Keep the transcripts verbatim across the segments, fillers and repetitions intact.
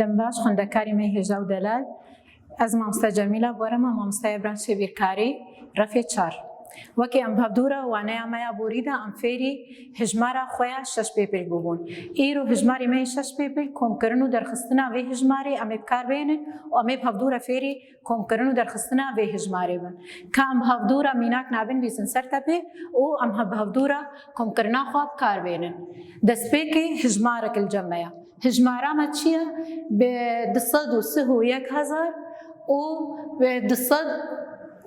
Baş, xwendekarê me hêja û delal. Ez mamoste Cemîla Borema, mamosteya branşê bîrkarî, refê çar. Wekî em bi hevdû re waneya me ya borî de em fêrî hijmara xwe ya şeş pêpil bûbûn. Îro hijmarê me yê şeş pêpil, komkirin û derxistina vê hijmarê em ê bi kar bênin û em ê bi hevdû re fêrî komkirin û derxistina vê hijmarê bin. Ka em bi hevdû re mînak nabin bîsin ser tepê û em he-, bi hevdû re komkirina xwe bi kar bênin. Destpêkê hijmarek li cem me ye. Hijmara me çi ye? Bi du sed û sih û yek hezar û bi du sed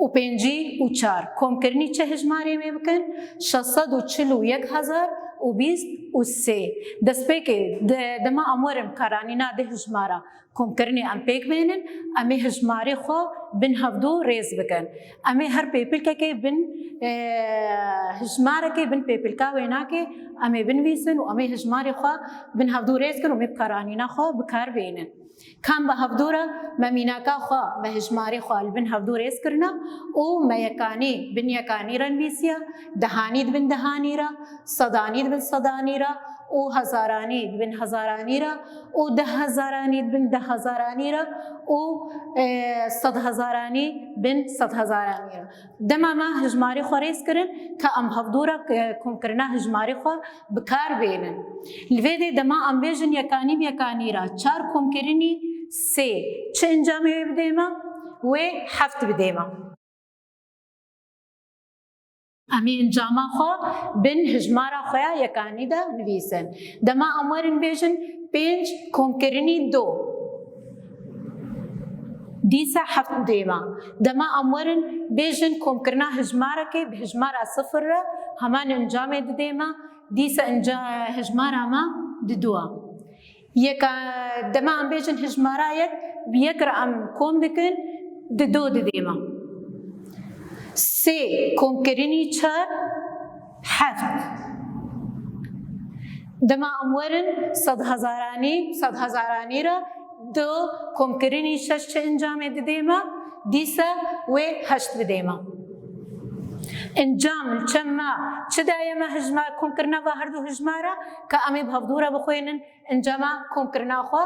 û pêncî û çar. Komkirinî çi hijmarê me bikin? Şeş sed û çil û yek hezar û bîst û sê. Destpêkê de, dema em werin karanîna di hijmara komkirinê em pêk bênin, em ê hijmarê xwe bin hevdû rêz bikin. Em ê her pêpilkekê bin, e, hijmarekê bin pêpilka wênakê em ê binivîsin û em ê hijmarê xwe bin hevdû rêz kin û em ê bi karanîna xwe bi kar bênin. Ka em bi hevdû re me mînaka xwe, me hijmarê xwe li bin hevdû rêz kirine û me yekanî bin yekanî re nivîsiye, dehanî di bin dehanî re, sedanî di bin sedanî re û hezaranî di bin hezaranî re û deh hezaranî di bin deh hezaranî re û, e, sed hezaranî bin sed hezaranî re. Dema me hijmarê xwe rêz kirin, ka em hevdû re, e, komkirina hijmarê xwe bi kar bênin. Li vê dê dema em bêjin yekanî bi yekanî re çar komkirinî sê çi encamê wê bidê me? Wê heft bidê me. Em ê encama xwe bin hijmara xwe ya yekanî de nivîsin. Dema em werin bêjin pênc komkirinî du, dîsa heft didê me. Dema em werin bêjin komkirina hijmarekê bi hijmara sifir re heman encamê didê me, dîsa enca-, hijmara me didu e. Yeka, dema em bêjin hijmara yek, bi yek re em kom dikin, didu didê me. Sê komkirinî çar, heft. Dema em werin sedhezaranî, sedhezaranî re, du komkirinî şeş çi encamê didê me, dîsa wê heşt bidê me. Encam li çem me çi daye me hijmar, komkirina va her du hijmara, ka em ê bi hevdû re bixwênin, encama komkirina xwe,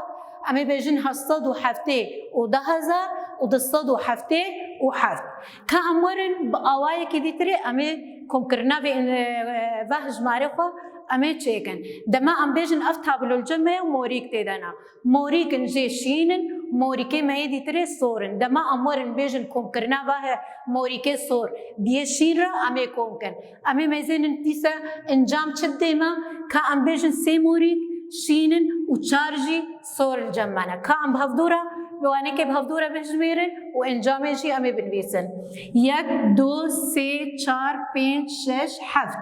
em ê bêjin heşt sed û heftê û du hezar û du sed û heftê û heft. Ka em werin bi awayekî dîtirê, em ê komkirina vê, e, va hijmarê xwe em ê çêkin. Dema em bêjin ev tablo li cem me ye û morîk tê de ne. Morîk in jê şîn in, morîkê me yê dîtirê sor in. Dema em werin bêjin komkirina va he-, morîkê sor bi yê şîn re em ê kom kin. Em ê mêzênin dîsa encam çi didê me? Ka em bêjin sê morîk şîn in û çar jî sor li cem me ne. Ka em bi hevdû re, bi wanekê bi hevdû re bijmêrin û encamê jî em ê binivîsin. Yek, du, sê, çar, pênc, şeş, heft.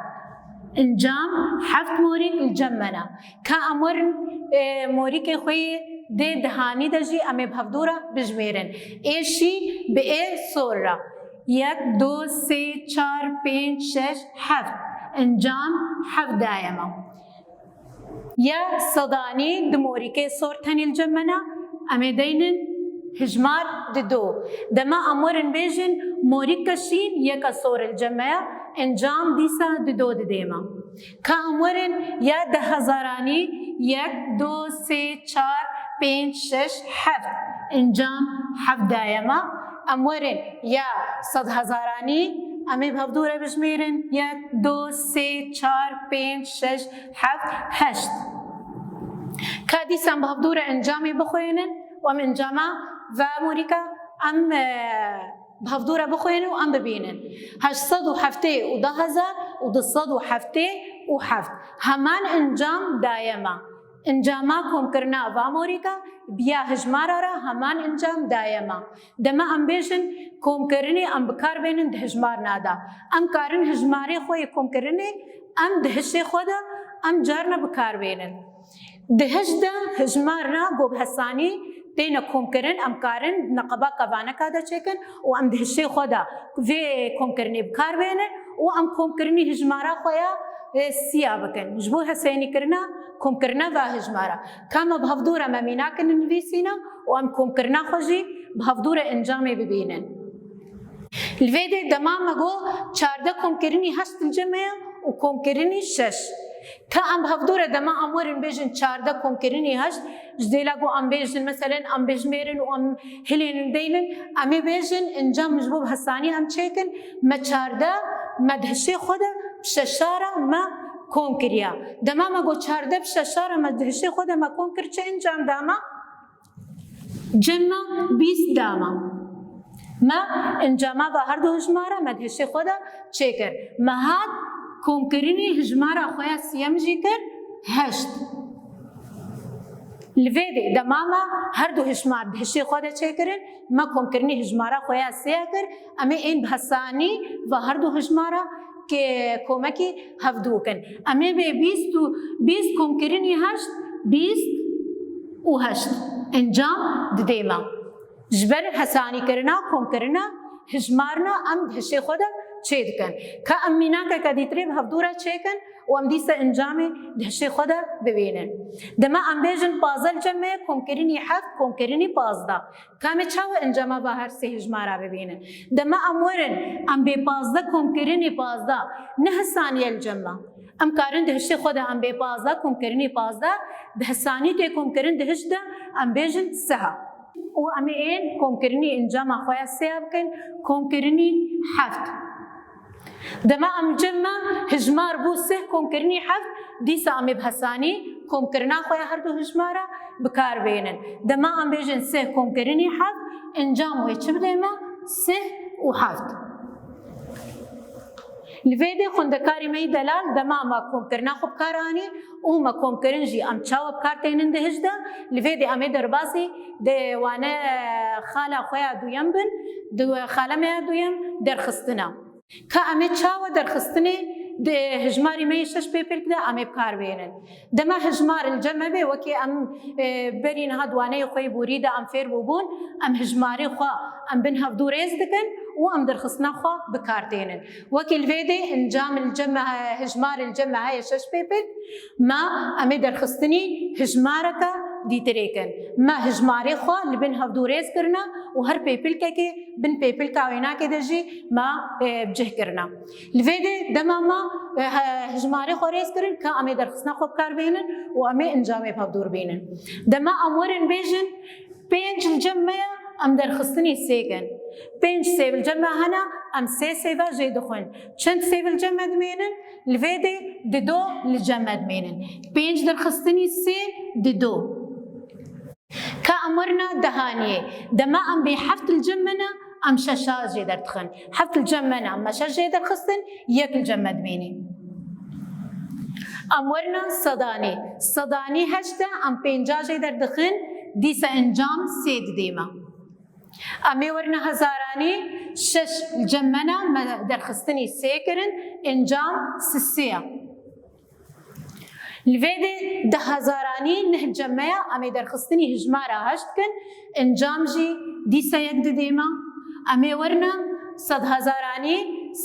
Encam heft morîk li cem me ne. Ka em werin, e, morîkê xwe yê dê dihanî de jî em ê bi hevdû re bijmêrin. Ê şîn bi ê sor re. Yek, du, sê, çar, pênc, şeş, heft. Encam heft daye me. Ya sedanî di morîkê sor tenê li cem me ne, em ê deynin hijmar didu. Dema em werin bêjin morîka şîn yeka sor li cem me ye, encam dîsa didu didê me. Ka em werin ya deh hezaranî, yek, du, sê, çar, pênc, şeş, heft. Encam heft daye me. Em werin ya sed hezaranî, em ê bi hevdû re bijmêrin. Yek, du, sê, çar, pênc, şeş, heft, heşt. Ka dîsa em bi hevdû re encamê bixwênin û em encama va morîka em, e, bi hevdû re bixwênin û em bibînin. Heşt sed û heftê û du hezar û du sed û heftê û heft. Heman encam daye me. Encama komkirina va morîka bi ya hijmara re heman encam daye me. Dema em bêjin komkirinê, em bi kar bênin di hijmarna de. Em karin hijmarê xwe yê komkirinê em di hişê xwe de em carna bi kar bênin. Di hiş de hijmarna ku bi hesanî têne komkirin, em karin di neqeba kevaneka de çêkin û em di hişê xwe de vê komkirinê bi kar bênin û em komkirinî hijmara xwe ya, e, siya bikin. Ji bo hesenîkirina komkirina va hijmara. Ka me bi hevdû re me mînakin nivîsîne û em komkirina xwe jî bi hevdû re encamê bibînin. Li vê dê dema me got çardeh komkirinî heşt li cem me ye û komkirinî şeş. Ka em bi hevdû re dema em werin bêjin çardeh komkirinî heşt, ji dêla ku em bêjin, meselen, em bêjmêrin û em hilênin deynin, em ê bêjin encam ji bo bi hesanî em çêkin, me çardeh, me di hişê xwe de bi şeşa re me kom kiriya. Dema me got çardeh bi şeşa re me di hişê xwe de me kom kir, çi encam da me? Cem me bîst da me. Me encama va her du hijmara me di hişê xwe de çêkir. Me hat komkirinî hijmara xwe ya siyem jî kir heşt. Li vê dê dema me her du hijmar di hişê xwe de çêkirin, me komkirinî hijmara xwe ya sê ya kir, em ê ên bi hesanî va her du hijmara ke-, komekî hevdû kin. Em ê bê bîst û bîst komkirinî heşt, bîst û heşt encam didê me. Ji ber hesanîkirina, komkirina, hijmarina em di hişê xwe de çê dikin. Ka em mînakeke dîtirê bi hevdû re çêkin û em dîsa encamê di hişê xwe de bibînin. Dema em bêjin pazdeh li cem me ye, komkirinî heft, komkirinî pazdeh. Ka em ê çawa encama va her sê hijmara bibînin? Dema em werin, em bê pazdeh komkirinî pazdeh, ne hesaniye li cem me. Em karin di hişê xwe de em bê pazdeh komkirinî pazdeh, bi hesanî tê komkirin di hiş de em bêjin sih e. Û em ê ên komkirinî encama xwe ya sê ya bikin, komkirinî heft. Dema em cem me hijmar bû sih komkirinî heft, dîsa em ê bi hesanî komkirina xwe ya her du hijmara bi kar bênin. Dema em bêjin sih komkirinî heft, encam wê çi bidê me? Sih û heft. Li vê dê xwendekarê me yî delal dema me komkirina xwe bi kar anî û me komkirin jî em çawa bi kar tênin di hiş de, li vê dê em ê derbasî di wane xala xwe ya duyem bin, di xala me ya duyem derxistina. Ka em ê çawa derxistinê di hijmarê me yê şeş pêpilk de em ê bi kar bênin. Dema hijmar li cem me bê, wekî em, e, berî niha di waneyê xwe yê borî de em fêr bûbûn, em hijmarê xwe em bin hevdû rêz dikin û em derxistina xwe bi kar tênin. Wekî li vê dê encam li cem me he-, hijmar li cem me heye şeş pêpilk, me em ê derxistinî hijmareke dîtirê kin. Me hijmarê xwe li bin hevdû rêz kirine û her pêpilkekê bin pêpilka wênakê de jî me, e, bi cih kirine. Li vê dê dema me, e, he-, hijmarê xwe rêz kirin, ka em ê derxistina xwe bi kar bênin û em ê encamê bi hevdû re bînin. Dema em werin bêjin, pênc li cem me ye, em derxistinî sê kin. Pênc sêv li cem me hene, em sê sêva jê dixwin. Çend sêv li cem me dimênin? Li vê dê dido li cem me dimênin. Pênc derxistinî sê, dido. Ka em werina dehaniyê. Dema em bê heft li cem me ne, em şeşa jê derdixin. Heft li cem me ne, em şeş jê derxistin, yek li cem me dimênî. Em werina sedanî. Sedanî heşt e, em pênca jê derdixin, dîsa encam sê didê me. Em ê werina hezaranî, şeş li cem me ne, me derxistinî sê kirin, encam sisê ye. Li vê dê deh hezaranî neh cem me ye, em ê derxistinî hijmara heşt kin, encam jî dîsa yek didê me. Em ê werine sed hezaranî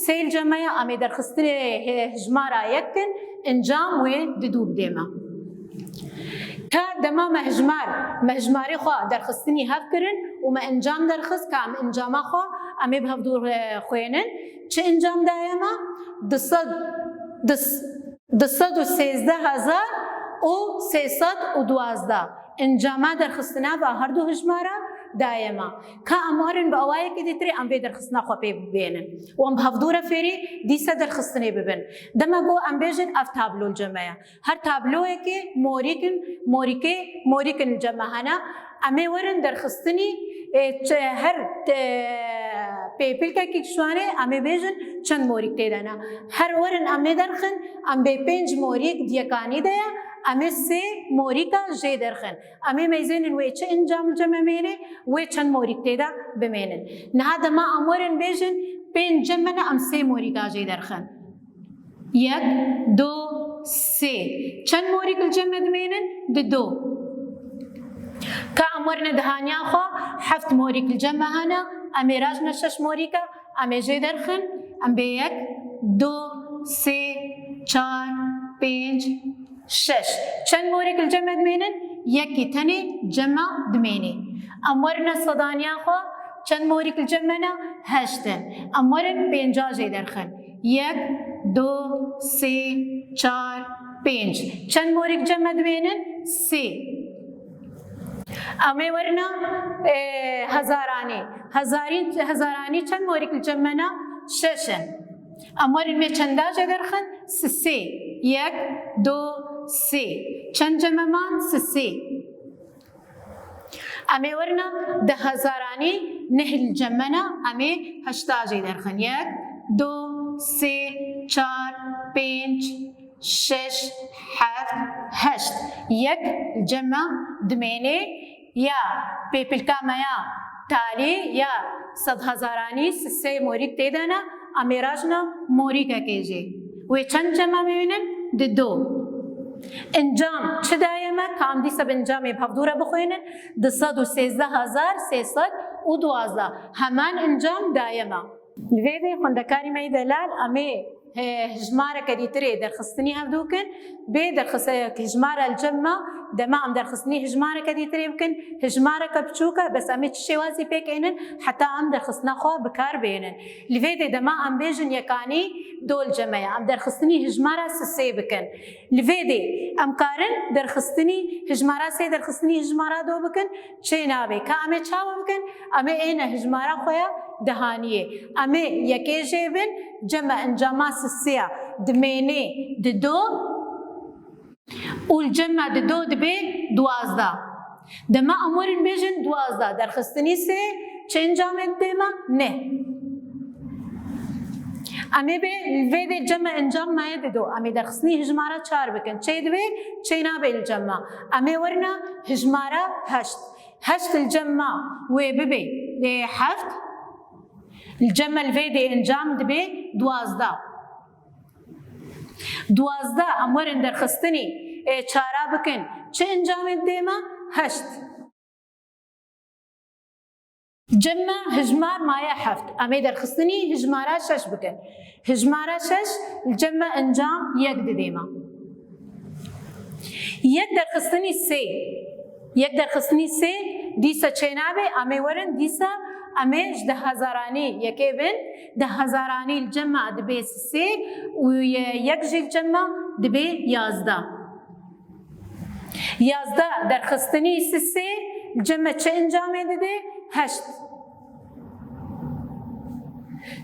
sê li cem me ye, em ê derxistinê he-, hijmara yek kin, encam wê didu bidê me. Ka dema me hijmar, me hijmarê xwe derxistinî hev kirin û me encam derxist, ka em encama xwe em ê bi hevdû, e, xwênin. Çi encam daye me? Du sed, du s-, du sed û sêzdeh hezar û sê sed û duwazdeh. Encama derxistina va her du hijmara daye me. Ka em werin bi awayekê dîtirê em vê derxistina xwe pê bibênin û em bi hevdû re fêrî dîsa derxistinê bibin. Dema ku em bêjin ev tablo li cem me ye. Her tabloyekê morîk in, morîkê, morîk in li cem me hene. Em ê werin derxistinî, e, çe-, her, e, pêpilkekî şûnê em ê bêjin çend morîk tê de ne. Her werin em ê derxin, em bê pênc morîk di yekanî de ye, em ê sê morîka jê derxin. Em ê meyzênin wê çi encam li cem me mênê, wê çend morîk tê de bimênin. Niha dema em werin bêjin pênc cem me ne, em sê morîka jê derxin. Yek, du, sê. Çend morîk li cem me dimênin? Didu. Ka em werine dihaniya xwe, heft morîk li cem me hene, em ê rajine şeş morîka, em ê jê derxin, em bê yek, du, sê, çar, pênc, şeş. Çend morîk li cem me dimênin? Yekî tenê cem me dimênî. Em werine sedaniya xwe, çend morîk li cem me ne? Heşt in. Em werin pênca jê derxin. Yek, du, sê, çar, Pênc. Çend morîk cem me dimênin? Sê. Em ê werina, e, hezaranî. Hezarî, hezaranî çend morîk li cem me ne? Şeş in. Em werin vê çenda jê derxin? Sisê. Yek, du, sê. Çend cem me man? Sisê. Em ê werina di hezaranî neh li cem me ne, em ê heşta jê derxin. Yek, du, sê, çar, pênc, şeş, heft, heşt. Yek li cem me dimênê, ya pêpilka me ya talî ya sedhezaranî sisê morîk tê de ne, em ê rajina morîkekê jê. Wê çend cem em ê bînin? Di do. Encam çi daye me? Ka em dîsa bi encamê bi hevdû re bixwînin. Du sed û sêzdeh hezar sê sed û duwazdeh. Heman encam daye me. Li vê de xwendekarî me yî delal, em ê, e, hijmareke dîtirê derxistinî hevdû kin. Bê derxis-, e, hijmara li cem me, dema em derxistinî hijmareke dîtirê bikin, hijmareke biçûk e, bes em ê çi şêwazî pêk ênin, heta em derxistina xwe bi kar bênin. Li vê de dema em bêjin yekanî do li cem me ye, em derxistinî hijmara sisê bikin. Li vê de em karin derxistinî hijmara sê, derxistinî hijmara do bikin, çê nabe. Ka em ê çawa bikin? Em ê êne hijmara xwe ya dehaniyê. Em ê yekê jê bin, cem me encama sisê ya dimênê di do û li cem me di do dibe duwazdeh. Dema em werin bêjin duwazdeh derxistinî sê, çi encamê didê me? Neh. Em ê bê, li vê de cem me encam me ye di do. Em ê derxistinî hijmara çar bikin. Çê dibe, çê nabe li cem me. Em ê werina hijmara heşt. Heşt li cem me wê bibe, e, heft. Li cem me li vê de encam dibe duwazdeh. Duwazdeh em werin derxistinî, e, çara bikin. Çi encamê didê me? Heşt. Cem me hijmar maye heft. Em ê derxistinî hijmara şeş bikin. Hijmara şeş li cem me encam yek didê me. Yek derxistinî sê. Yek derxistinî sê, dîsa çênabe, em ê werin, dîsa em ê ji deh hezaranî yekê bin, deh hezaranî li cem me dibe sê û ye-, yek jî li cem me dibe yazdeh. Yazdeh derxistinî sisê, li cem me çi encamê dide? Heşt.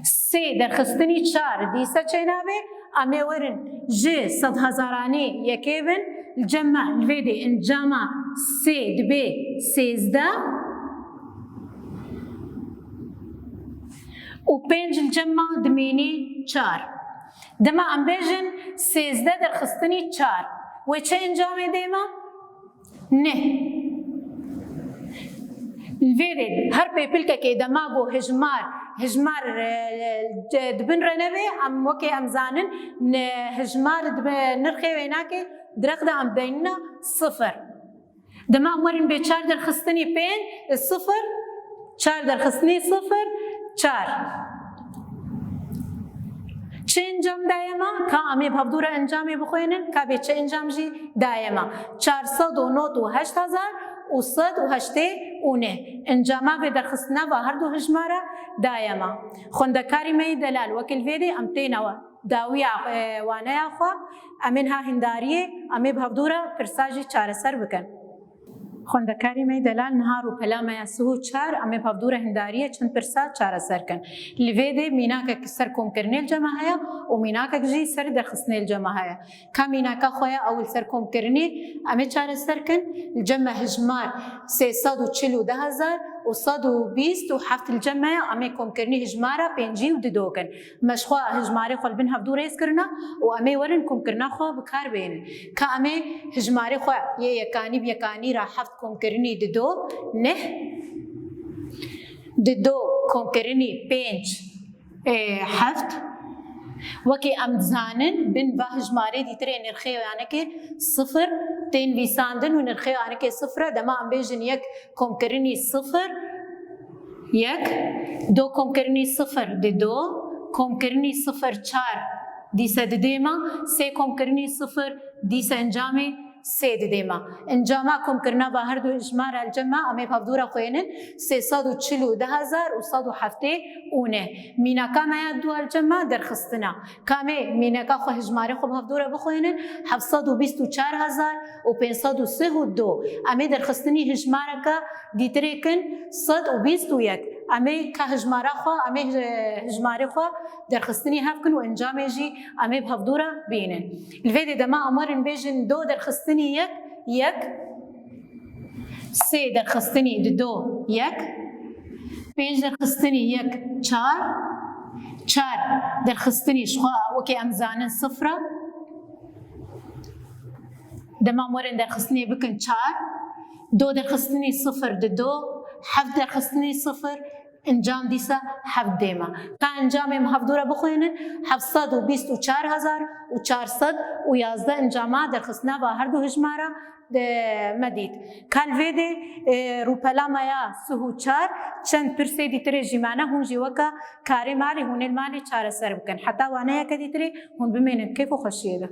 Sê derxistinî çar, dîsa çênabe, em ê werin ji sedhezaranî yekê bin, li cem me li vê de encama sê dibe sêzdeh û pênc li cem me dimêne çar. Dema em bêjin sêzdeh derxistinî çar, wê çi encamê dê me? Neh. Li vê de her pêpilkekê dema ku hijmar, hijmar, e, e, di bin re nebe, em wekî em zanin, ne, hijmar di bi-, nirxê wênakê direk de em deynine sifir. Dema em werin bê çar derxistinî pênc, e, sifir, çar derxistinî sifir, çar. Çi encam daye me? Ka em ê bi hevdû re encamê bixwînin, ka bê çi encam jî daye me? Çar sed û nod û heşt hezar û sed û heştê û neh. Encama vê derxistina va her du hijmara daye me. Xwendekarî me yî delal, wekî li vê de em têne we dawiya, e, waneya xwe, em ê niha hindariyê, em ê bi hevdû re pirsa jî çareser bikin. Xwendekarî me yî delal, niha rûpela me ya sih û çar, em ê bi hevdû re hindariyê çend pirsa çareser kin. Li vê de mînakek ser komkirinê li cem me heye û mînakek jî ser derxistinê li cem me heye. Ka mînaka xwe ya ew li ser komkirinê em ê çareser kin, li cem me hijmar sê sed û çil û du hezar û sed û bîst û heft li cem me ye, em ê komkirinî hijmara pêncî û dido kin. Me ji xwe hijmarê xwe li bin hevdû rêz kirine û em ê werin komkirina xwe bi kar bênin. Ka em ê hijmarê xwe yê yekanî bi yekanî re heft komkirinî dido, neh, dido komkirinî pênc, ê, heft. Wekî em dizanin, bin va hijmarê dîtirê nirxê yanekê sifir tên nivîsandin û nirxê yanekê sifir e, dema em bêjin yek komkirinî sifir, yek, do komkirinî sifir, dido, komkirinî sifir çar, dîse didê me, sê komkirinî sifir, dîse encamê Sê didê me. Encama komkirina va her du hejmara li cem me, em ê bi hevdû re xwênin, sê sed û çil û du hezar û sed û heftê û neh. Mînaka me ya du li cem me derxistina. Ka em ê mînaka xwe, hejmarê xwe bi hevdû re bixwênin, heft sed û bîst û çar hezar û pênc sed û sih û du. Em ê derxistinî hejmareke dîtirê kin, sed û bîst û yek. Em ê ka hejmara xwe, em ê, e, hejmarê xwe derxistinî hev kin û encamê jî em ê bi hevdû re bînin. Li vê dê de me em werin bêjin do derxistinî yek, yek, sê derxistinî di do yek, pênc derxistinî yek çar, çar derxistinî ji xwe wekî em zanin sifir e. Dema em werin derxistinê bikin çar, do derxistinî sifir di do, heft derxistinî sifir, encam dîsa heft dê me. Ka encamê em hevdû re bixwênin, heft sed û bîst û çar hezar û çar sed û yazdeh encama derxistina va her du hejmara de me dît. Ka li vê dê, e, rûpela me ya sih û çar, çend pirsê dîtirê jî mane, hûn jî weka karê malê, hûn ê li malê çareser bikin. Heta waneyeke dîtirê hûn bimênin kêf û xweşiyê de.